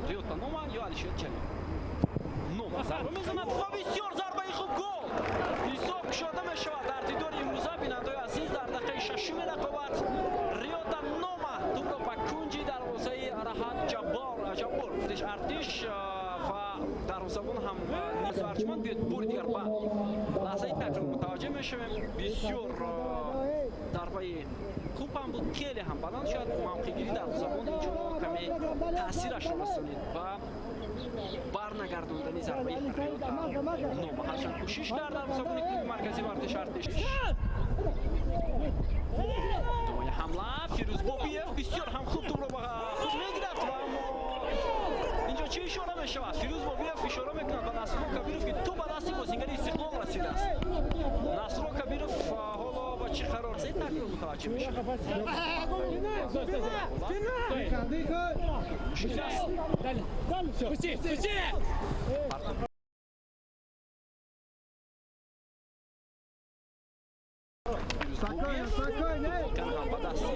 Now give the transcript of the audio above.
Риота Нома ё Алишер Ҷалил. Нома зарба мезанад ва бисёр зарбаи хуб, гол! Ҳисоб кушода мешавад дар дидори имрӯза, бинандаои азиз, дар дақиқаи шашуми рақобат Риота Нома тӯбро ба кунҷи дарвозаи Раҳат Ҷаббор Артиш ва дарвозабон ҳам низ арҷманд. Биёед, бори дигар ба лаҳзаи такрор мутаваҷҷеҳ мешавем. Бисёр зарбаи хуб ҳам буд, хеле ҳам баланд. Шояд мавқеъгирӣ дарвозабон инҷо каме таъсирашро расонид ба барнагардондани зарбаи Риота Нома. Ҳарчанд кӯшиш кард дарвозабони клуби марказии варзиши Артиш. Думои ҳамла, Фирӯз Бобиев бисёр ҳам хуб тӯбро ба худ мегирад ва аммо инҷо чӣ ишора мешавад? Фирӯз Бобиев ишора мекунад ба Насрулло Кабиров, ки тӯб ба дасти бозингари Истиқлол расидааст. Насрулло Кабиров ҳоло ба чӣ қарор такрор мутаваҷҷеҳ мешавад. Мушкил аст. Пусти, пусти! Фирӯз Бобиев воқеан ҳам ба дасти